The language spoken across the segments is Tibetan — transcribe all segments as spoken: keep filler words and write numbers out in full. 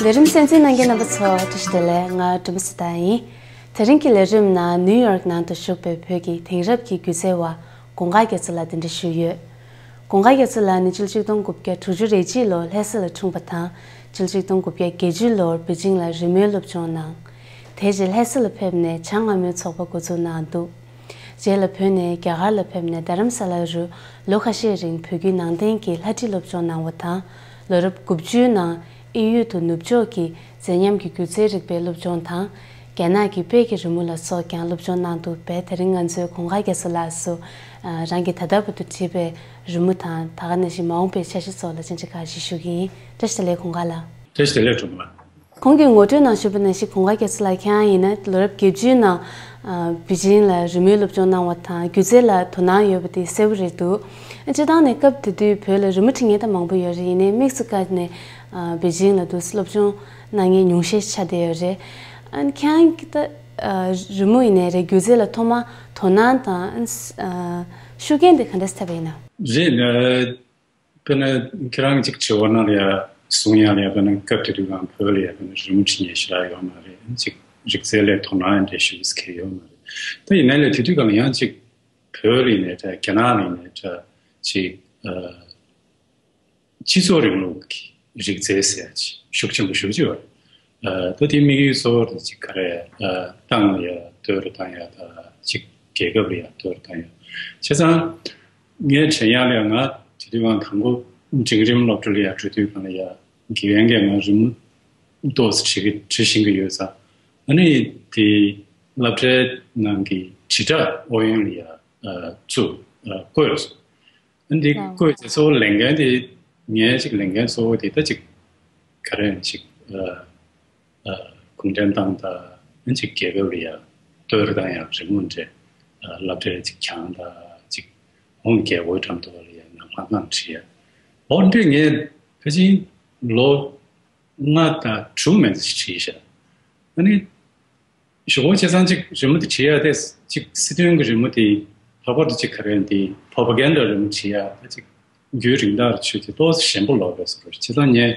ལས་རིམ་གསན་གཟིགས་གནང་མཁན་རྣམ་པ་ཚོ་བཀྲ་ཤིས་བདེ་ལེགས། ང་སྒྲོལ་མ་སྲི་ཐར་ཡིན། དེ་རིང་གི་ལས་རིམ་ནང་ནིའུ་ཡོག་ནང་དུ་བཞུགས་པའི་བོད་ཀྱི་དེང་རབས་ཀྱི་སྒྱུ་རྩལ་བ་ཀུན་དགའ་རྒྱ་མཚོ་ལགས་གདན་འདྲེན་ཞུས་ཡོད། ཀུན་དགའ་རྒྱ་མཚོ་ལགས་ནི་ཕྱི་ལོ་ཆིག་སྟོང་དགུ་བརྒྱ་དྲུག་ཅུ་རེ་གཅིག་ལོར་ལྷ་ས་ལ་འཁྲུངས་པ་དང་། ཕྱི་ལོ་ཆིག་སྟོང་དགུ་བརྒྱ་བརྒྱད་ཅུ་ལོར་པེ་ཅིང་ལ་རི་མོའི་སློབ་སྦྱོང་གནང་། དེ་རྗེས་ལྷ་ས་ལ་ཕེབས་ནས་བྱང་མངའ་མོལ་ཚོགས་པ་འགོ་འཛུགས་གནང་འདུག་རྗེས་ལ་བོད་ནས་རྒྱ་གར་ལ་ཕེབས་ནས་རྡ་རམ་ས་ལ་རུ་ལོ་ཁ་ཤས་རིང་བོད་བརྒྱུད་ནང་བསྟན་གྱི་ལྷ་བྲིས་སློབ་སྦྱོང་གནང་བ་དང་། ལོ་རབས་དགུ་བཅུའི་ནང་དབྱིན་ཡུལ་དུ་ནུབ་ཕྱོགས་ཀྱི་མཛེས་ཉམས་ཀྱི་སྒྱུ་རྩལ་རིག་པའི་སློབ་སྦྱོང་དང་། རྒྱ་ནག་གི་དཔལ་གྱི་རི་མོ་ལ་སོགས་ཀྱང་སློབ་སྦྱོང་གནང་འདུག་པས། དེ་རིང་ང་ཚོས་ཀུན་དགའ་རྒྱ་མཚོ་ལགས་སུ། ཨ། རང་གིས་ད་ལྟ་བར་དུ་བྲིས་པའི་རི་མོ་དང་། ད་ག་ནང་བཞིན་མ་འོངས་པའི་འཆར་གཞི་སོགས་ལ་ཅིག་བཀའ་འདྲི་ཞུ་གི་ཡིན། བཀྲ་ཤིས་བདེ་ལེགས་ཀུན་དགའ་ལགས། བཀྲ་ཤིས་བདེ་ལེགས་སྒྲོལ་མ་ལགས། གོང་གི་ངོ་སྤྲོད་ནང་ཞུས་པ་ནང་བཞིན་ཀུན་དགའ་རྒྱ་མཚོ་ལགས་ཁྱེད་རང་ཡིན་ན་ལོ་རབས་བརྒྱད་ཅུའི་ནང་། ཨ། པེ་ཅིང་ལ་རི་མོའི་སློབ་སྦྱོང་གནང་བ་དང་། སྒྱུ་རྩལ་ལ་དོ་སྣང་ཡོད་པ་དེ་གསལ་པོ་རེད་འདུག་སྤྱིར་བཏང་ནས་སྐབས་དེ་དུས་བོད་ལ་རི་མོ་འབྲི་མཁན་ད་མང་པོ་ཡོད་རེད། ཡིན་ནའི་དམིགས་སུ་བཀར་ནས། ཨ། པེ་ཅིང་ལ་འདུག་སློབ་སྦྱོང་གནང་མཁན་ཉུང་ཤས་ཆགས་བསྡད་ཡོད་རེད། ཨ། ཁྱེད་རང་གིས་ད། ཨ། རི་མོ་ཡིན་ནའི་རེད། སྒྱུ་རྩལ་ལ་ཐོག་མར་དོ་སྣང་དང་། ཨ། ཤུགས་རྐྱེན་དེ་ག་འདྲས་ཐེབས་པ་ཡིན་ན། རེད། དཔེར་ན་ཁྱེད་རང་གཅིག་བྱེད་པ་ན་ལ་ཡ་གསུང་ཡ་ལ་ཡ། དཔེར་ན་སྐབས་དེ་དུས་གང་བོད་ལ་ཡ་དཔེར་ན་རི་མོ་འབྲི་མཁན་ཞེ་དྲག་ཡོད་མ་རེད། གཅིག་རིག་རྩལ་ལ་དོ་སྣང་འདྲ་ཞུ་མཁན་ཡོད་མ་རེད། ད་ཡིན་ནའི་ལ་དེ་དུས་གང་ལ་ཡང་གཅིག་བོད་ལ་ཡིན་ནའི་འདྲ། རྒྱ་ནག་ལ་ཡིན་ནའི་འདྲ། གཅིག་ཨ། སྤྱི་ཚོགས་རིང་ལུགས་ཀྱི་རིག་རྩལ་ཟེར་ཡ་ཅིག་ཤུགས་ཆེན་པོ་ཞེ་པོ་ཅིག་ཡོད་རེད། ཨ། ད་དེའི་དམིགས་ཡུལ་གཙོ་བོ་དེ་གཅིག་ག་རེ། ཨ། ཏང་ལ་ཡ་བསྟོད་ར་བཏང་ཡ་དང་། གཅིག་རྒྱལ་ཁབ་ལ་ཡ་བསྟོད་ར་བཏང་ཡ། བྱས་ཙང་ངས་དྲན་ཡ་ལ་ཡ། ང་དེ་དུས་གང་དང་པོ་འབྲིང་རིམ་སློབ་གྲྭ་ལ་ཡ་འགྲོ་དུས་གང་ལ་ཡ་དགེ་རྒན་གྱིས་ང་རི་མོ་ཏོག་ཙམ་བྲིས་ཀྱི་བྲིས་ཤེས་ཀྱི་ཡོད་ཙང་། ཨ་ནི་དེ་སློབ་གྲྭའི་ནང་གི་དྲིལ་བསྒྲགས་ཨུ་ཡོན་ལ་ཡ། ཨ། བཙུགས། ཨ། བཀོད་སོང་། ཨ། འདི་བཀོད་ཚེ་གཙོ་བོ་ལས་འགན་དེ། ངའི་གཅིག་ལས་འགན་གཙོ་བོ་དེ་ད་གཅིག་ག་རེ་གཅིག་ཨ། ཨ། གུང་ཁྲན་ཏང་དང་། ཨ། གཅིག་རྒྱལ་ཁབ་ལ་ཡ་བསྟོད་ར་བཏང་ཡ་རི་མོ་འདྲ། ཨ། སློབ་གྲྭའི་གཅིག་གྱང་དང་། གཅིག་འོང་རྒྱལ་སྒོའི་འགྲམ་དུ་ལ་ཡ་ནམ་མཁའ་སྒང་བྲིས་ཡ། འོ་འདྲ་ངས་ཕལ་ཆེར་ལོ་ལྔ་དང་དྲུག་མན་ཙམ་བྲིས་ཤག་ཨ་ནི། གཞུག་གུ་བྱས་ཙང་གཅིག་རི་མོ་དེ་བྲིས་ཡ་དེ། གཅིག་སྲིད་དོན་གྱི་རི་མོ་དེ། ལྷག་པར་དུ་གཅིག་ག་རེ་འདི་པོ་པ་གན་ཌ་རི་མོ་བྲིས་ཡ་དེ་གཅིག་རྒྱུན་རིང་ཐག་ཆོད་དེ་ཏོག་ཙམ་ཞན་པོ་ལོས་པས་ཟེར་བ། བྱས་ཙང་ངས་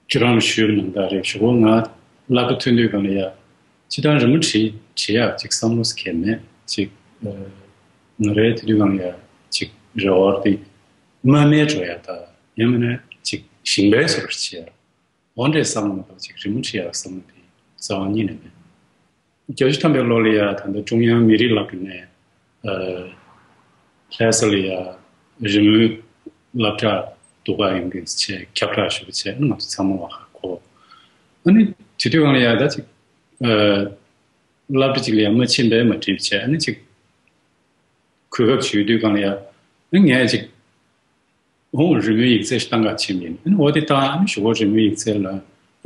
ཁྱེད་རང་ལ་ཞུས་པ་ནང་ལྟར་རེད། གཞུག་གུ་ང་སློབ་གྲྭ་ཐོན་དུས་གང་ལ་ཡ་སྤྱིར་བཏང་རི་མོ་བྲིས་བྲིས་ཡ་གཅིག་བསམ་བློ་ཟེར་མཁན་མེད། གཅིག་ཨ། ང་རའི་དེ་དུས་གང་ལ་ཡ་གཅིག་རེ་བ་དེ་དམའ་མོ་འགྲོ་ཡ་དང་། ཡང་མིན་ན་གཅིག་ཞིང་པའི་བཟོ་འདྲ་བྱེད་ཡ། འོ་འདྲའི་བསམ་བློ་མ་གཏོགས་གཅིག་རི་མོ་བྲིས་ཡག་བསམ་བློ་དེ་རྩ་བ་ཉིད་ནས་མེད། བརྒྱད་ཅུ་ཐམ་པའི་ལོ་ལ་ཡ་ད་ལྟ་ཀྲུང་དབྱང་མི་རིགས་སློབ་གྲྭ་ནས། ཨ། ལྷ་ས་ལ་ཡ་རི་མོའི་སློབ་གྲྭ་འདུག་ག་ཡོང་གི་བྱས། ཁྱབ་བསྒྲགས་ཞུ་བྱས། ང་ཚོ་ཚང་མ་བ་ཧ་གོ། ཨ་ནི་དེ་དུས་གང་ལ་ཡ་ད་གཅིག་ཨ། སློབ་གྲྭ་གཅིག་ལ་ཡ་མ་ཕྱིན་པས་མ་བྲིས་བྱས། ཨ་ནི་གཅིག་གོ་སྐབས་ཞུ་དུས་གང་ལ་ཡ། ཨ། ངས་གཅིག་འོ། རི་མོའི་ཡིག་ཚད་ཞིག་བཏང་ག་ཕྱིན་པ་ཡིན། ཨ་ནི་འོ་དེ་བཏང་། ཨ་ནི་གཞུག་གུ་རི་མོའི་ཡིག་ཚད་ལ། ཨ་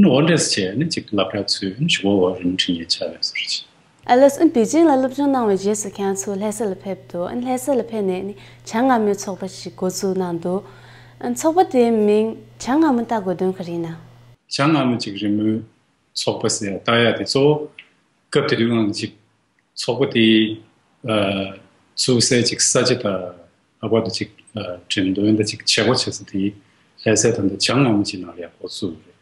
ནི་འོ་འདྲས་བྱས། ཨ་ནི་གཅིག་སློབ་གྲྭ་ཚུད། ཨ་ནི་གཞུག་གུ་འོ་རི་མོ་འབྲི་མཁན་ཆགས་པའི་བཟོ་འདྲ་ཅིག་ཨ་ལགས། ཨ། པེ་ཅིང་ལ་སློབ་སྦྱོང་གནང་བའི་རྗེས་སུ་ཁྱེད་ཚོ་ལྷ་ས་ལ་ཕེབས་འདུག་ཨ་ནི་ལྷ་ས་ལ་ཕེབས་ནས་ནི་བྱང་མངའ་མོའི་ཚོགས་པ་ཞིག་འགོ་འཛུགས་གནང་འདུག་ཨ་ནི་ཚོགས་པ་དེའི་མིང་བྱང་མངའ་མོ་བཏགས་དགོས་དོན་ག་རེ་ཡིན་ན། བྱང་མངའ་མོ་གཅིག་རི་མོའི་ཚོགས་པ་ཟེར་ཡ་བཏགས་ཡ་དེ་གཙོ་བོ་སྐབས་དེ་དུས་གང་གཅིག་ཚོགས་པ་དེའི། ཨ། ཚུགས་སའི་གཅིག་ས་ཆ་དང་། ལྷག་པར་དུ་གཅིག་ཨ། འགྲེམས་སྟོན་དང་གཅིག་བྱེད་སྒོ་བྱེད་ས་དེ་ལྷ་སའི་ད་ལྟ་བྱང་མངའ་མོ་གཅིག་ནང་ལ་ཡ་འགོ་བཙུགས་རེད།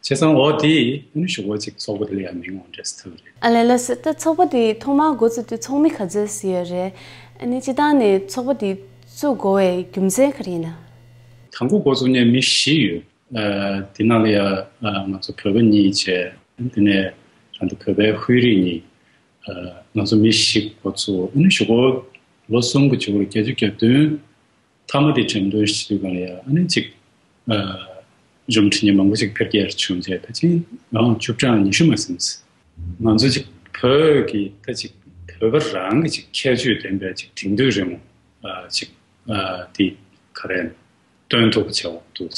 བྱས་ཙང་འོ་དེ་ཨ་ནི་གཞུག་གུ་གཅིག་ཚོགས་པ་དེ་ལ་ཡ་མིང་འོ་འདྲས་ཐོབ་རེད། ཨ་ལས། ལགས་སོ། ད་ཚོགས་པ་དེ་ཐོག་མར་འགོ་བཙུགས་དུས་ཚོགས་མི་ག་ཚོད་ཙམ་ཡོད་རེད། ཨ་ནི་སྤྱིར་བཏང་ནས་ཚོགས་པ་དེ་བཙུགས་དགོས་པའི་རྒྱུ་མཚན་ག་རེ་ཡིན་ན། དང་པོ་འགོ་བཙུགས་མཁན་མི་བཞི་ཡོད། ཨ། དེ་ནང་ལ་ཡ། ཨ། ང་ཚོ་བོད་པ་གཉིས་བྱས། དེ་ནས་ད་ལྟ་བོད་པའི་ཧུའེ་རིགས་གཉིས། ཨ། ང་ཚོ་མི་བཞི་འགོ་བཙུགས། ཨ་ནི་གཞུག་གུ་ལོ་གསུམ་གྱི་མཇུག་ལ་བརྒྱད་ཅུ་གྱ་བདུན་མཐའ་མ་དེ་འགྲེམས་སྟོན་ཞུ་དུས་གང་ལ་ཡ། ཨ་ནི་གཅིག་ཨ། རི་མོ་འབྲི་མཁན་མང་པོ་ཅིག་འཕེལ་རྒྱས་བྱུང་རྗེས་ད་ཕྱིན་ཡང་བཅུ་གྲངས་ཉི་ཤུ་མ་ཟིན། ང་ཚོ་ཅིག་བོད་ཀྱི་ད་ཅིག་བོད་པ་རང་གི་ཅིག་ཁྱད་ཆོས་ལྡན་པའི་ཅིག་འབྲིང་བསྡུས་རི་མོ། ཨ། ཅིག་ཨ། དེ་ག་རེ་སྟོན་ཐུབ་པ་བྱེད་དགོས་འདུག་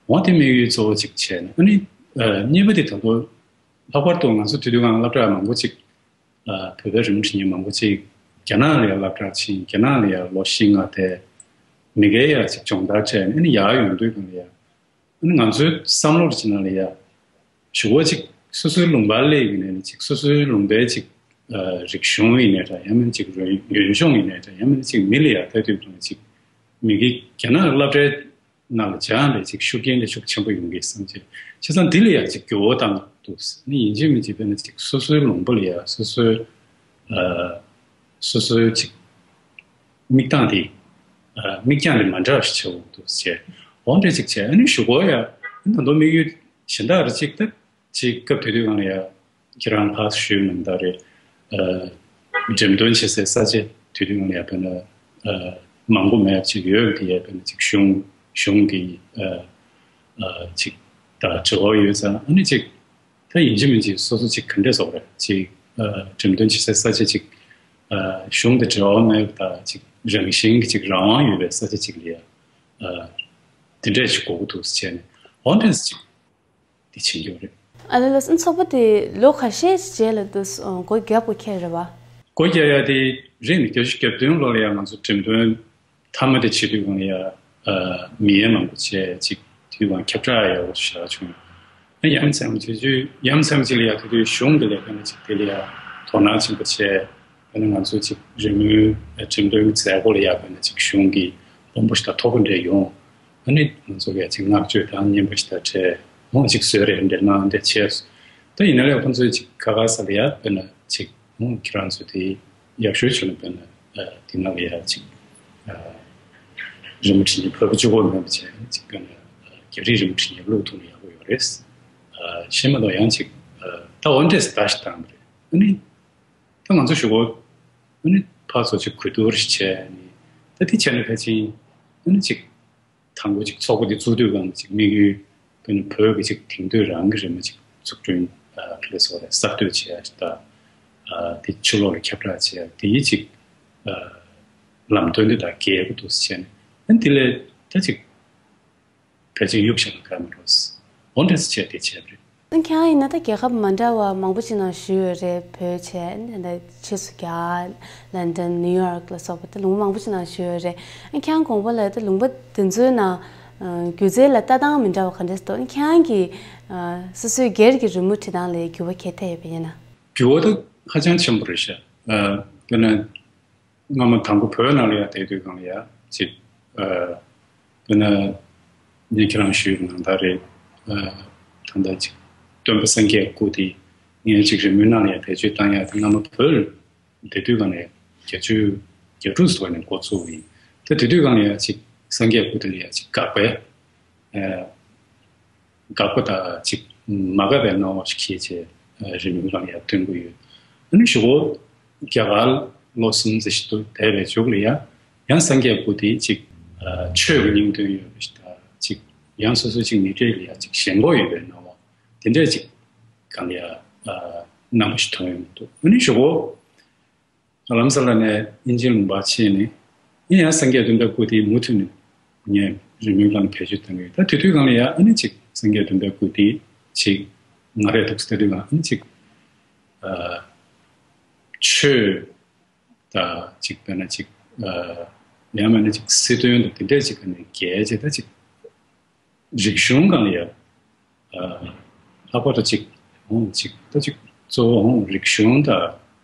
འོ་དེ་དམིགས་ཡུལ་གཙོ་བོ་ཅིག་བྱས་ནས། ཨ་ནི། ཨ། གཉིས་པ་དེ་ད་དུང་ལྷག་པར་དུ་ང་ཚོ་དུས་དུས་སྒང་སློབ་གྲྭ་མང་པོ་ཅིག་ཨ། བོད་པའི་རི་མོ་འབྲི་མཁན་མང་པོ་ཅིག་རྒྱ་ནག་ལ་ཡ་སློབ་གྲྭར་ཕྱིན། རྒྱ་ནག་ལ་ཡ་ལོ་བཞི་ལྔ་བསྡད། མི་སྒེར་ཡ་ཅིག་སྦྱོང་བརྡར་སྤྲད་ནས་ཨ་ནི་ཡར་ཡོང་དུས་གང་ལ་ཡ། ཨ་ནི་ང་ཚོའི་བསམ་བློ་རེ་བྱས་ན་ལ་ཡ། གཞུག་གུ་ཅིག་སོ་སོའི་ལུང་པར་སླེབས་ཡོང་ནས་ཅིག་སོ་སོའི་ལུང་པའི་ཅིག་ཨ། རིག་གཞུང་ཡིན་ནའི་འདྲ། ཡང་མིན་ཅིག་ཡུལ་ལྗོངས་ཡིན་ནའི་འདྲ། ཡང་མིན་ཅིག་མི་ལ་ཡ་ལྟ་དུས་གང་ལ་ཅིག་མི་སྒེར་རྒྱ་ནག་སློབ་གྲྭའི་ ནང་ལ་སྦྱངས་པའི་ཅིག་ཤུགས་རྐྱེན་དེ་ཤུགས་ཆེན་པོ་ཡོང་གི་བསམ་གྱི། བྱས་ཙང་འདི་ལ་ཡང་ཅིག་འགྱུར་བ་བཏང་འདུག་ནི་ཡིན་གཅིག་མིན་གཅིག་དཔེར་ན་ཅིག་སོ་སོའི་ལུང་པ་ལ་ཡང་སོ་སོའི་ཨ་སོ་སོའི་ཅིག་མིག་སྟངས་དེ་ཨ་མིག་རྒྱང་དེ་མ་འདྲ་བ་ཞིག་ཆགས་འོང་འདུག་ཟེར། འོ་འདྲ་ཅིག་བྱས། ཨ་ནི་གཞུག་གུ་ཡང་ད་དུང་དམིགས་ཡུལ་གཞན་དག་རེ་ཅིག་ད་ཅིག་སྐབས་དེ་དུས་སྒང་ལ་ཡང་ཁྱེད་རང་ཕར་ཞུས་ནང་ལྟར་རེད། ཨ་འགྲེམས་སྟོན་བྱེད་སའི་ས་ཆ་དེ་དུས་སྒང་ལ་ཡང་དཔེར་ན་ཨ་མང་པོ་མེད་པ་ཅིག་ཡོད་པ་དེ་ཡང་དཔེར་ན་ཅིག་གཞུང་གཞུང་གི་ཨ་ཨ་ཅིག་ད་འབྲེལ་བ་ཡོད་ཙང་། ཨ་ནི་ཅིག་ད་ཡིན་གཅིག་མིན་གཅིག་སོ་སོ་ཅིག་ག་འདྲས་བཟོ་དགོས་རེད། ཅིག་ཨ་འགྲེམས་སྟོན་བྱེད་སའི་ས་ཆ་ཅིག་ཨ་གཞུང་དང་འབྲེལ་བ་མེད་པ་དང་ཅིག་རང་བཞིན་གྱི་ཅིག་རང་དབང་ཡོད་པའི་ས་ཆ་ཅིག་ལ་ཡང་ཨ་དེ་འདྲས་ཞིག་དགོས་ཀྱི་འདུག་ཟེར་བྱས་ནས། འོ་འདྲས་ཅིག་དེ་བྱེད་རྒྱུ་རེད། ཨ་ལེ་ལགས་སོ། ཚོགས་པ་དེ་ལོ་ཁ་ཤས་རྗེས་ལ་དུ་སྒོ་བརྒྱབ་དགོས་ཁེལ་རེད་བ། སྒོ་བརྒྱབ་ཡ་དེ་རེད། ནི་བརྒྱད་ཅུ་གྱ་བདུན་ལོ་ལ་ཡ་ང་ཚོ་འགྲེམས་སྟོན་མཐའ་མ་དེ་བྱེད་དུས་སྒང་ལ་ཡ་ཨ་མི་ཡ་མང་པོ་བྱས་ཅིག་དུས་སྒང་ཁྱབ་བསྒྲགས་ཡག་པོ་བྱས་བྱུང་། ཨ་ཡ་མཚན་ཅིག་ཡ་མཚན་ཅིག་ལ་ཡ་དེ་དུས་གཞུང་གི་ལས་ཀ་ནི་ཅིག་དེ་ལ་ཡ་དོ་སྣང་ཆེན་པོ་བྱས། ཨ་ནི་ང་ཚོ་ཅིག་རི་མོའི་འགྲེམས་སྟོན་གྱི་མཛད་སྒོ་ལ་ཡ་དཔེར་ན་ཅིག་གཞུང་གི་དཔོན་པོ་ཞིག་དང་མཐོ་པོ་འདྲ་ཡོང་། ཨ་ནི་ང་ཚོ་གས་ཅིག་བསྔགས་བརྗོད་དང་སྙན་པོ་ཞིག་དང་འབྲེལ་འོང་ཅིག་བཟོས་རེད། འདྲ་གནང་འདྲ་བྱས། ད་ཡིན་ན་ལས་ཁོང་ཚོས་ཅིག་ཁ་ཁ་ས་ལ་ཡ་དཔེར་ན་ཅིག་འོང་ཁྱེད་རང་ཚོ་དེ་ཡག་ཤོས་བྱུང་ན་དཔེར་ན་ཨ་དེ་ནང་ལ་ཡ་ཅིག་ཨ་རི་མོ་འབྲི་མཁན་བོད་པ་གཅིག་པོ་མིན་པ་བྱས་ཅིག་དཔེར་ན་ཨ་རྒྱ་རིགས་རི་མོ་འབྲི་མཁན་བླུག་ཐུབ་ན་ཡག་པོ་ཡོད་རེད། ཨ་གཞན་མ་གཏོགས་ཡང་ཅིག་ཨ་ད་འོ་འདྲས་བརྡ་ཞིག་བཏང་བ་རེད། ཨ་ནི། ད་ང་ཚོ་གཞུག་གུ་ཨ་ནི་ཕར་ཚུར་ཅིག་གོ་བསྡུར་ཞིག་བྱས་ནས། ད་དེ་བྱས་ནས་ཕལ་ཆེར་ཨ་ནི་ཅིག་དང་པོ་ཅིག་ཚོགས་པ་འདི་བཙུགས་དུས་སྒང་ཅིག་དམིགས་ཡུལ་དཔེར་ན་བོད་ཀྱི་ཅིག་དེང་དུས་རང་གི་རི་མོ་ཅིག་འཛུགས་སྐྲུན་ཨ་ག་རེ་ཟེར་དགོས་རེད། གསར་གཏོད་བྱེད་ཡ་ཞིག་དང་། ཨ་དེ་ཕྱི་ལོགས་ལ་ཁྱབ་བསྒྲགས་བྱེད་ཡ་དེའི་ཅིག་ཨ་ལམ་སྟོན་འདི་དང་འགལ་གྱི་འདུག་ཟེར་བྱས་ནས། ཨ་ནི་དེ་ལས་ད་ཅིག་ཕལ་ཆེར་གཡུག་བཞག་ན་དགའ་མི་རོགས། འོ་འདྲས་བྱས་ཏེ་བྱས་པ་རེད། ཁྱེད་རང་ཡིན་ན་ད་རྒྱལ་ཁབ་མ་འདྲ་བ་མང་པོ་ཞིག་ནང་བཞུགས་ཡོད་རེད། བོད་བྱས་ད་ཕྱིས་སུ་རྒྱ་གར་ལན་ཌན་ནིའུ་ཡོག་ལ་སོགས་པ་ད་ལུང་པ་མང་པོ་ཞིག་ནང་བཞུགས་ཡོད་རེད། ཁྱེད་རང་དགོངས་པ་ལ་ད་ལུང་པ་དེ་ཚོའི་ནང་སྒྱུ་རྩལ་ལ་ལྟ་སྟངས་མི་འདྲ་བ་ག་འདྲས་འདུག་ཁྱེད་རང་གིས་སོ་སོའི་སྒེར་གྱི་རི་མོ་འབྲི་སྟངས་ལ་འགྱུར་བ་ག་འདྲས་ཐེབས་ཡོད་པ་ཡིན་ན། འགྱུར་བ་ད་ཧ་ཅང་ཆེན་པོ་རེད་ཤག་ཨ་དཔེར་ན། སྔ་མོ་དང་པོ་བོད་ནང་ལ་ཡ་བསྡད་དུས་སྒང་ལ་ཡ་ཅིག་ཨ་དཔེར་ན་ངས་ཁྱེད་རང་ཞུས་ནང་ལྟར་རེད། ཨ་ད་ལྟ་ཅིག་སྟོན་པ་སངས་རྒྱས་སྐུ་དེ་ངས་ཅིག་རི་མོའི་ནང་ལ་ཡ་བེད་སྤྱོད་བཏང་ཡ་དེ་སྔ་མོ་བོད་ལ་བསྡད་དུས་སྒང་ལ་ཡ་བརྒྱད་ཅུ་གྱ་དྲུག་ཙམ་ནས་འགོ་ཚུགས་པ་ཡིན། ད་དེ་དུས་སྒང་ལ་ཡ་ཅིག་སངས་རྒྱས་སྐུ་དེ་ལ་ཡ་ཅིག་དགག་པའི་ཨ་དགག་པ་དང་ཅིག་མ་དགའ་བའི་སྣང་བ་ཞིག་སྐྱེས་བྱས་རི་མོའི་སྒང་ཡར་སྟོན་གྱི་ཡོད། ཨ་ནི་གཞུག་གུ་རྒྱ་གར་ལོ་གསུམ་ཙམ་ཞིག་ཏུ་བསྡད་པའི་མཇུག་ལ་ཡང་ཡང་སངས་རྒྱས་སྐུ་དེ་ཅིག་ཆོས་ཀྱི་སྙིང་དོན་ཡོད་པ་ཞིག་དང་། ཅིག་ཡང་སོ་སོ་ཅིག་མི་གྲལ་ལ་ཡང་ཅིག་ཞེན་ཁོག་ཡོད་པའི་སྣང་བ་དེ་འདྲས་ཅིག་སྒང་ལ་ཡང་སྣང་བ་ཞིག་མཐོང་ཡོང་གི་འདུག་ཨ་ནི་གཞུག་གུ། ལམ་སང་ལ་ནས་དབྱིན་ཇིའི་ལུང་པར་ཕྱིན་ནས། ཨ་ནི་ཡང་སངས་རྒྱས་སྟོན་པའི་སྐུ་དེ་མུ་མཐུད་ནས་ངས་རི་མོའི་སྒང་བེད་སྤྱོད་གཏོང་གི་ཡོད། ད་དེ་དུས་སྒང་ལ་ཡང་ཨ་ནི་ཅིག་སངས་རྒྱས་སྟོན་པའི་སྐུ་དེ་ཅིག་ང་རས་འདུག་སེ་ལྟ་དུས་སྒང་ཨ་ནི་ཅིག་ཨ་ཆོས་དང་ཅིག་དཔེར་ན་ཅིག་ཨ་ཡང་མིན་ན་ཅིག་སྲིད་དོན་དང་དེ་འདྲས་ཅིག་ག་ནས་བརྒལ་བྱས་ད་ཅིག་རིག་གཞུང་སྒང་ལ་ཡ། ཨ་ལྷག་པར་དུ་ཅིག་འོང་ཅིག་ད་ཅིག་གཙོ་བོ་འོང་རིག་གཞུང་དང་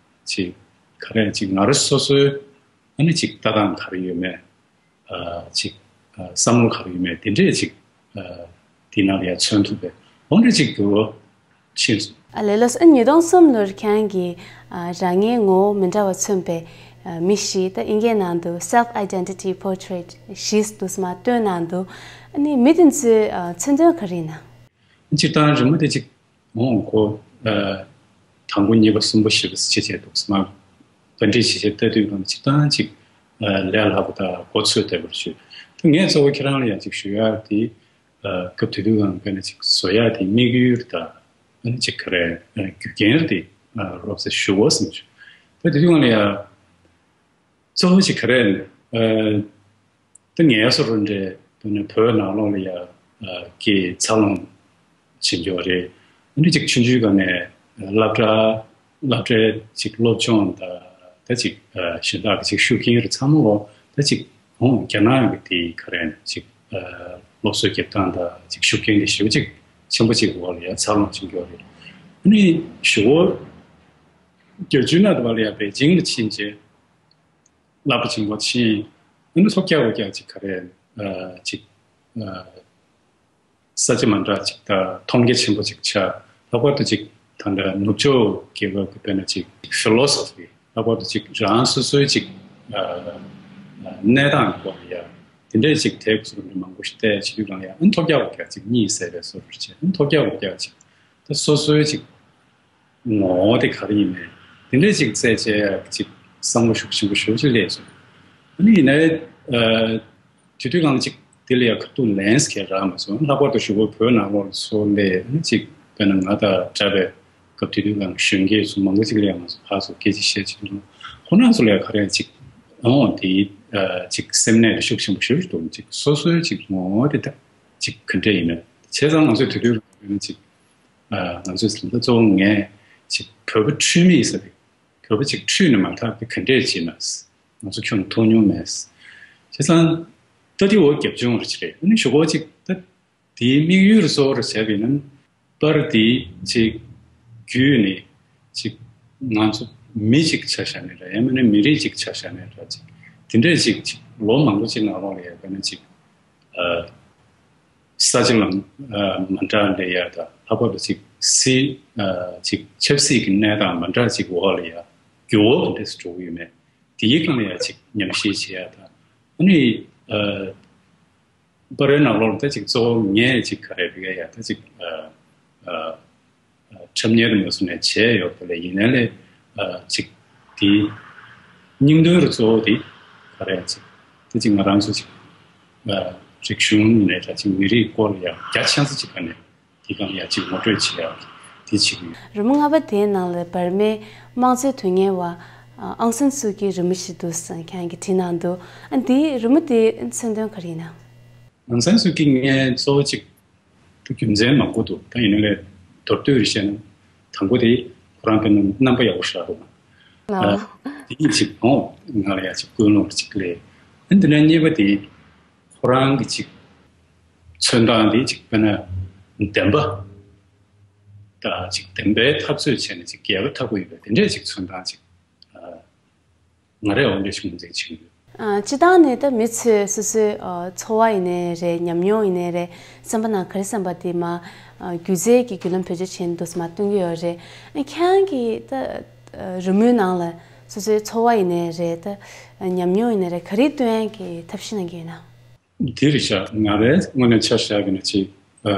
ཅིག་ག་རེ་ཅིག་ང་རང་སོ་སོའི་ཨ་ནི་ཅིག་ལྟ་སྟངས་ག་རེ་ཡོད་མེད། ཨ་ཅིག་ཨ་བསམ་བློ་ག་རེ་ཡོད་མེད་དེ་འདྲས་ཅིག་ཨ་དེ་ནང་ལ་ཡ་མཚོན་ཐུབ་པའི་འོང་འདྲ་ཅིག་འགྱུར་བ་ཕྱིན་སོང་། ཨ་ལེ་ལགས་སོ། ཨ་ཉིས་སྟོང་གསུམ་ལོར་ཁྱེད་རང་གིས་ཨ་རང་ངའི་ངོ་བོ་མི་འདྲ་བ་མཚོན་པའི་ཨ་མི་ཞིག་ད་ཨིན་སྐད་ནང་དུ་self identity portrait ཞེས་དུ་མ་བཏོན་གནང་འདུག་ཨ་ནི་མི་དེ་ཚོའི་ཨ་མཚོན་དོན་ག་རེ་ཡིན་ན། སྤྱིར་བཏང་རི་མོ་དེ་གཅིག་འོང་ཁོ་ཨ་དང་པོ་གཉིས་པ་གསུམ་པ་བཞི་པ་ཅེས་བྱས་འདུག་སེ་མ་བཀའ་འདྲི་ཞིག་བྱས་ལྟ་དུས་སྒང་སྤྱིར་བཏང་གཅིག་ཨ་ལས་སླ་པོ་དང་མགོ་ཚོས་བསྡད་པར་བྱུང་། ད་ངས་གཙོ་བོ་ཁྱེད་རང་ལ་ཡང་གཅིག་ཞུ་ཡག་དེ། ཨ་སྐབས་དེ་དུས་སྒང་དཔེར་ན་ཅིག་བཟོ་ཡག་དེ་དམིགས་ཡུལ་དང་ཨ་ནི་ཅིག་ག་རེ་ཨ་རྒྱུ་རྐྱེན་དེ་ཨ་རོབ་ཙམ་ཞུ་དགོས་བསམ་བྱུང་། ད་དེ་དུས་སྒང་ལ་ཡང་གཙོ་བོ་ཅིག་ག་རེ་ཨ་ད་ངལ་གསོ་རུ་འདྲ་དེ་ནས་བོད་ནང་ལོགས་ལ་ཡང་ཨ་སྐྱེས་འཚར་ལོངས་བྱེད་འགྱོ་རེད། ཨ་ནི་ཅིག་ཆུང་ཆུང་སྒང་ནས་སློབ་གྲྭ་སློབ་གྲྭའི་ཅིག་སློབ་སྦྱོང་དང་ད་ཅིག་ཨ་གཞན་དག་གི་ཅིག་ཤུགས་རྐྱེན་རེ་ཚང་མ་འོག་ད་ཅིག་ཧོང་རྒྱ་ནག་གི་དེ་ག་རེ་ཅིག་ཨ་སློབ་གསོ་རྒྱབ་སྟངས་དང་ཅིག་ཤུགས་རྐྱེན་དེ་ཞེ་པོ་ཅིག་ཆེན་པོ་ཅིག་འོག་ལ་ཡ་འཚར་ལོངས་བྱེད་འགྱོ་རེད། ཨ་ནི་གཞུག་གུ་བརྒྱད་ཅུ་ནང་དུ་བ་ལ་ཡ་པེ་ཅིང་ལ་ཕྱིན་རྗེས། སློབ་གྲྭ་ཆེན་མོ་ཕྱིན། ཨ་ནི་ཚོ་བརྒྱ་དགུ་བརྒྱ་ཅིག་ག་རེ་ཨ་ཅིག་ ཨ་ས་ཆ་མ་འདྲ་ཅིག་དང་མཐོང་རྒྱ་ཆེན་པོ་ཅིག་ཆགས། ལྷག་པར་དུ་ཅིག་ད་ལྟ་ནུབ་ཕྱོགས་རྒྱལ་ཁབ་ཀྱི་དཔེར་ན་ཅིག་ཕི་ལོ་སོ་ཕི། ལྷག་པར་དུ་ཅིག་རང་སོ་སོའི་ཅིག་ཨ་ཨ་གནས་སྟངས་སྐོར་ལ་ཡ་དེ་འདྲའི་ཅིག་དེབ་ཚོ་མང་པོ་ཞིག་བལྟས་བྱེད་དུས་གང་ཡ་ཨ་ཐོལ་རྒྱག་ཕོག་རྒྱག་ཅིག་གཉིད་སད་པའི་བཟོ་འདྲ་བྱས། ཨ་ཐོལ་རྒྱག་ཕོག་རྒྱག་ཅིག་ད་སོ་སོའི་ཅིག་ངོ་བོ་དེ་ག་རེ་ཡིན་མིན་དེ་འདྲའི་ཅིག་བཙལ་བྱས་ཅིག་བསམ་བློ་ཤུགས་ཆེན་པོ་ཞེ་པོ་ཅིག་སླེབས་སོང་། ཨ་ནི་ཡིན་ནའི་ཨ་དེ་དུས་གང་ཅིག་དེ་ལ་ཡ་ཁ་ཐུག་ལན་ཟེར་མཁན་རག་མ་སོང་། ལྷག་པར་དུ་གཞུག་གུ་བོད་ནང་ལོགས་ལ་ཚུར་སླེབས། ཨ་ནི་ཅིག་དཔེར་ན་ང་དང་འདྲ་བའི་སྐབས་དེ་དུས་གང་གཞོན་སྐྱེས་ཚོ་མང་པོ་ཅིག་སླེབས་ཡོང་མ་སོང་། ཕར་ཚུར་སྐད་ཆ་བཤད་བྱེད་དུས་ཁོ་རང་ཚོ་ལ་ཡ་ག་རེ་ཅིག་ཨོ་དེ་ཨ་ཅིག་སེམས་ནད་ཤུགས་ཆེན་པོ་ཞེ་པོ་ཅིག་འདུག་ཅིག་སོ་སོའི་ཅིག་ངོ་བོ་དེ་ད་ཅིག་ག་འདྲ་ཡིན་མིན། བྱས་ཙང་ང་ཚོས་དེ་དུས་གང་ཅིག་ཨ་ང་ཚོས་ད་གཙོ་བོ་ངས་ཅིག་བོད་པ་འཁྲུལ་མེད་ཟེར་ཏེ། བོད་པ་ཅིག་འཁྲུལ་ནས་མ་ཐག་དེ་ག་འདྲས་བྱེད་ན། ང་ཚོ་ཁྱོན་མཐོང་མྱོང་མེད། བྱས་ཙང་ད་དེ་འོ་རྒྱབ་ལྗོངས་རེ་ཅིག་རེད། ཨ་ནི་གཞུག་གུ་ཅིག་ད་དེའི་དམིགས་ཡུལ་གཙོ་བོར་བྱས་པ་ཡིན་ན། པར་དེ་ཅིག་བརྒྱུད་ནས་ཅིག་ང་ཚོ་མི་ཅིག་ཆ་བཞག་ནས་ར། ཡང་མིན་ན་མི་རིགས་ཅིག་ཆ་བཞག་ནས་ར། ཅིག་དེ་འདྲས་ཅིག་ཅིག་ལོ་མང་པོ་ཅིག་ནང་ལོགས་ལ་ཡ་དཔེར་ན་ཅིག་ཨ། ས་ཆ་ལ་ཨ་མ་འདྲ་སླེབས་ཡ་དང་། ལྷག་པར་དུ་ཅིག་སྲིད་ཨ་ཅིག་ཆབ་སྲིད་ཀྱི་གནས་སྟངས་མ་འདྲ་ཅིག་འོག་ལ་ཡ་འགྱུར་བ་ག་འདྲས་སུ་འགྲོ་གི་ཡོད་མེད། དེའི་སྒང་ལ་ཡ་ཅིག་ཉམས་ཞིབ་བྱེད་ཡ་དང་། ཨ་ནི་ཨ་པར་རིས་ནང་ལོགས་ལ་ད་ཅིག་གཙོ་བོ་ངས་ཅིག་ག་རེ་ལབ་ཡ་ཡ་ད་ཅིག་ཨ་ཨ་འཁྲབ་གཉེར་མ་སོང་ནས་བྱས་ཡོད་པ་ལས། ཡིན་ནའི་ལས་ཨ་ཅིག་དེའི་སྙིང་དོན་རུ་གཙོ་བོ་དེ་ག་རེ་ཅིག་དེ་ཅིག་ང་རང་ཚོ་ཅིག་ཨ་རིག་གཞུང་ནས་ད་ཅིག་མི་རིགས་སྐོར་ལ་ཡང་རྒྱ་ཆེན་ས་ཅིག་ག་ནས་དེ་གང་ཡང་ཅིག་ངོ་སྤྲོད་བྱེད་ཡག་དེ་བྱེད་ཀྱི་ཡོད། རི་མོ་ལྔ་པ་དེའི་ནང་ལ་བར་མའི་དམངས་གཙོའི་དོན་གཉེར་བ་ཨང་སན་སུའུ་ཀྱི་རི་མོ་ཞིག་འདུག་ཟེར་ཁྱེད་རང་གིས་བྲིས་གནང་འདུག་ཨ་འདིའི་རི་མོ་དེའི་མཚོན་དོན་ག་རེ་ཡིན་ན། ཨང་སན་སུའུ་ཀི་ངས་གཙོ་བོ་ཅིག་ད་རྒྱུ་མཚན་མང་པོ་འདུག་ད་ཡིན་ནའི་ལས་མདོར་བསྡུས་རེ་བཤད་ན། དང་པོ་དེ་ཁོ་རང་དཔེར་ན་རྣམ་པ་ཡག་པོ་ཞེ་དྲག་འདུག་ཨ། དེ་གཉིས་ཅིག་ཨོ་ང་ལ་ཡ་ཅིག་ཀུན་སློང་ཅིག་སླེབས། ཨ་འདི་ནས་གཉིས་པ་དེ་ཁོ་རང་གི་ཅིག་མཚོན་སྟངས་དེ་ཅིག་དཔེར་ན་བདེན་པ་དང་ཅིག་བདེན་པའི་འཐབ་རྩོད་བྱས་ནས་ཅིག་རྒྱལ་ཁ་འཐབ་དགོས་ཡོད་པ་དེ་འདྲས་ཅིག་མཚོན་སྟངས་ཅིག་ཨ། ང་རས་འོ་འདྲ་ཞིག་ངོས་འཛིན་བྱེད་ཀྱི་ཡོད། ཨ། སྤྱིར་བཏང་ནས་ད་མི་ཚོས་སོ་སོའི་ཨ་འཚོ་བ་ཡིན་ནའི་རེད། ཉམས་མྱོང་ཡིན་ནའི་རེད། བསམ་པ་ནང་ག་རེ་བསམ་པ་དེ་མར་ཨ་སྒྱུ་རྩལ་གྱི་བརྒྱུད་ལམ་བེད་སྤྱོད་བྱས་ནས་འདུག་སེ་མར་སྟོན་གྱི་ཡོད་རེད། ཨ་ཁྱེད་རང་གིས་ད་ཨ་རི་མོའི་ནང་ལ་སོ་སོའི་འཚོ་བ་ཡིན་ནའི་རེད། ད་ཨ་ཉམས་མྱོང་ཡིན་ནའི་རེད། ག་རེ་སྟོན་ཡག་གི་ཐབས་ཤེས་གནང་གི་ཡོད་ན། འདི་རེད་ཤག་ང་རའི་ངོས་ནས་ཆ་བཞག་གི་ན་ཅིག་ཨ་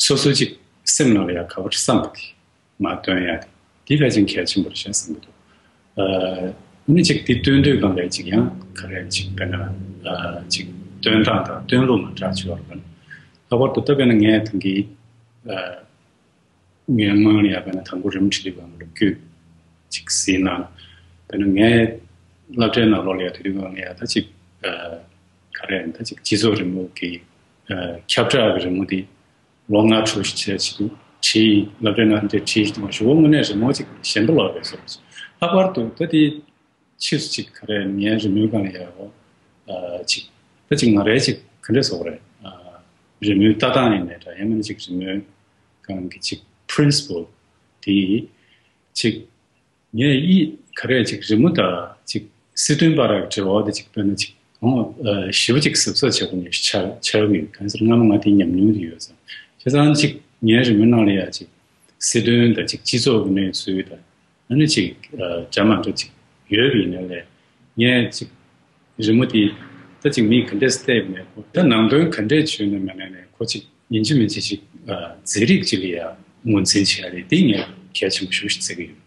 སོ་སོའི་ཅིག་སེམས་ནང་ལ་ཡ་ག་པར་བསམ་པ་དེ་མར་སྟོན་ཡ་དེ་དེ་ཕལ་ཆེར་གལ་ཆེན་པོ་རེད་ཤག་བསམ་གྱི་འདུག་ཨ་ནི་ཅིག་དེ་སྟོན་དུས་སྒང་ལ་ཅིག་ཡང་ག་རེ་ཅིག་དཔེར་ན་ཨ་ཅིག་སྟོན་སྟངས་དང་སྟོན་ལུགས་མ་འདྲ་ཅིག་ཡོད་རེད་པ། ལྷག་པར་དུ་ད་དཔེར་ན་ངས་ད་གིན་ཨ་ངའི་སྔོན་ལ་ཡ་དཔེར་ན་དང་པོ་རི་མོ་བྲིས་དུས་སྒང་ལོ་རྒྱུས་ཅིག་གཟིགས་ན། དཔེར་ན་ངའི་སློབ་གྲྭའི་ནང་ལོགས་ལ་ཡ་དེ་དུས་སྒང་ལ་ཡ་ད་ཅིག་ཨ་ག་རེ་ད་ཅིག་སྤྱི་ཚོགས་རི་མོ་གི་ཨ་ཁྱབ་བསྒྲགས་ཀྱི་རི་མོ་དེ་ལོ་ལྔ་དྲུག་ཅིག་བྱས་ཅིག་བྲིས། སློབ་གྲྭའི་ནང་དེ་བྲིས་ཅིག་མ་གཞུག་གུ་དངོས་གནས་རི་མོ་ཅིག་ཞན་པ་ལོག་རེད་ཟེར། ལྷག་པར་དུ་ད་དེ་ཕྱིས་སུ་ཅིག་ག་རེ་ངའི་རི་མོའི་སྒང་ལ་ཡ་འོ་ཨ་ཅིག་ད་ཅིག་ང་རའི་ཅིག་ག་འདྲས་ཟེར་དགོས་རེད། ཨ་རི་མོའི་ལྟ་སྟངས་ཡིན་ནའི་འདྲ། ཡང་མིན་ན་ཅིག་རི་མོའི་སྒང་གི་ཅིག་པི་རིན་སི་པལ་དེ་ཅིག་ངས་ཡིད་ག་རེ་ཅིག་རི་མོ་དང་ཅིག་སྲིད་དོན་བར་གྱི་འབྲེལ་བ་དེ་ཅིག་དཔེར་ན་ཅིག་ཨོ་ཨ་ཞེ་པོ་ཅིག་གཟབ་གཟབ་བྱེད་དགོས་ནི་ཆགས་ཆགས་ཀྱི་ཡོད། གང་ཟེར་སྔ་མོ་ང་དེའི་ཉམས་མྱོང་དེ་ཡོད་ཙང་། བྱས་ཙང་ཅིག་ངའི་རི་མོའི་ནང་ལ་ཡ་ཅིག་སྲིད་དོན་དང་ཅིག་སྤྱི་ཚོགས་ཀྱི་གནས་ཚུལ་དང་། ཨ་ནི་ཅིག་ཨ་འདྲ་མ་འདྲ་ཅིག་ཡོད་པ་ཡིན་ན་ལས། ངས་ཅིག་རི་མོ་དེ་ད་ཅིག་མིས་ག་འདྲས་བལྟས་མེད་གོ། ད་ནང་དོན་ག་འདྲས་བྱུང་ན་མ་ནས་ནས་ཁོ་ཅིག་ཡིན་གཅིག་མིན་གཅིག་ཅིག་ཨ་མཛེས་རིག་ཅིག་ལ་ཡ་ངོས་འཛིན་བྱེད་ཡ་རེད། དེ་ངས་གལ་ཆེན་པོ་ཞེ་པོ་ཅིག་བརྩི་གི་ཡོད།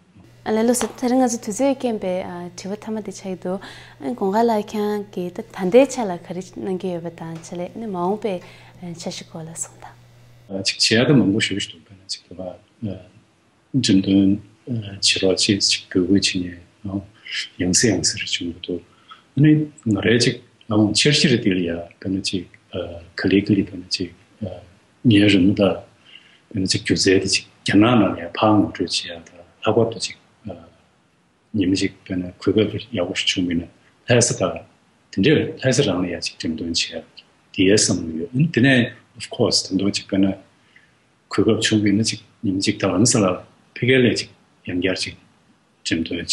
ཨ་ལས། ལགས་སོ། དེ་རིང་ང་ཚོ་དུས་ཚོད་རྐྱེན་པས་ཨ་དྲི་བ་མཐའ་མ་དེ་ཆགས་ཀྱི་འདུག་ཨ་ནི་གོང་དཀར་ལགས་ཁྱེད་རང་གིས་ད་ད་ལྟའི་ཆ་ལ་ག་རེ་གནང་གི་ཡོད་པ་དང་། ཆ་ལས་ཨ་ནི་མ་འོངས་པའི་ཨ་འཆར་གཞི་སྐོར་ལ་གསུངས་དང་། ཨ་ཅིག་བྱེད་ཡ་ད་མང་པོ་ཞེ་པོ་ཞིག་འདུག་དཔེར་ན་ཅིག་དེ་བ་ཨ་འགྲེམས་སྟོན་ཨ་བྱེད་རོགས་བྱེད་ཅིག་འབོད་སྐུལ་བྱེད་མཁན་ཨ་ཡང་སེ་ཡང་སེ་རེ་བྱུང་གི་འདུག་ཨ་ནི་ང་རའི་ཅིག་ཨ་འཆར་གཞི་རེ་དེ་ལ་ཡ་དཔེར་ན་ཅིག་ཨ་ག་ལེ་ག་ལེ་དཔེར་ན་ཅིག་ཨ་ངའི་རི་མོ་དང་དཔེར་ན་ཅིག་སྒྱུ་རྩལ་དེ་ཅིག་རྒྱ་ནག་ནང་ལ་ཡ་ཕར་ངོ་སྤྲོད་བྱེད་ཡ་དང་། ལྷག་པར་དུ་ཅིག་ཨ་ཉིན་མ་ཅིག་དཔེར་ན་གོ་སྐབས་ཡག་པོ་ཞིག་བྱུང་བ་ཡིན་ན་ལྷ་ས་དང་དེ་འདྲའི་ལྷ་ས་རང་ལ་ཡ་ཅིག་འགྲེམས་སྟོན་བྱེད་ཡ་དེའི་བསམ་བློ་ཡོད། ཨ་ནི་དེ་ནས་of course་ད་དུང་ཅིག་དཔེར་ན་གོ་སྐབས་བྱུང་བ་ཡིན་ན་ཅིག་ཉིན་མ་ཅིག་རྡ་རམ་ས་ལ་ཕ་གིར་ལ་ཅིག་ཡང་བསྐྱར་ཅིག་ འགྲེམས་སྟོན་བྱེད་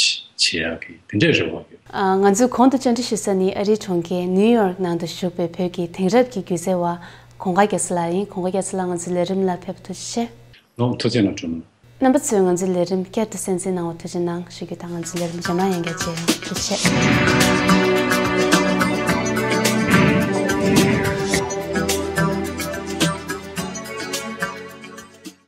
ཡག་གི་དེ་འདྲའི་རེ་བ་ཡོད། ཨ། ང་ཚོས་གོང་དུ་བཅར་འདྲི་ཞུ་ས་ནི་ཨ་རིའི་གྲོང་ཁྱེར་ནིའུ་ཡོག་ནང་དུ་བཞུགས་པའི་བོད་ཀྱི་དེང་རབས་ཀྱི་སྒྱུ་རྩལ་བ་གོང་དཀར་རྒྱ་མཚོ་ལགས་ཡིན། གོང་དཀར་རྒྱ་མཚོ་ལགས་ང་ཚོའི་ལས་རིམ་ལ་ཕེབས་པར་ཐུགས་རྗེ་ཆེ། ལགས་ཐུགས་རྗེ་གནང་། སྒྲོལ་མ། རྣམ་པ་ཚོས་ང་ཚོའི་ལས་རིམ་བསྐྱར་དུ་གསན་གཟིགས་གནང་བར་ཐུགས་རྗེ་གནང་ཞུ་རྒྱུ་དང་། ང་ཚོའི་ལས་རིམ་རྗེས་མ་ཡང་བསྐྱར་མཇལ་ཡོང་། ཐུགས་རྗེ་ཆེ།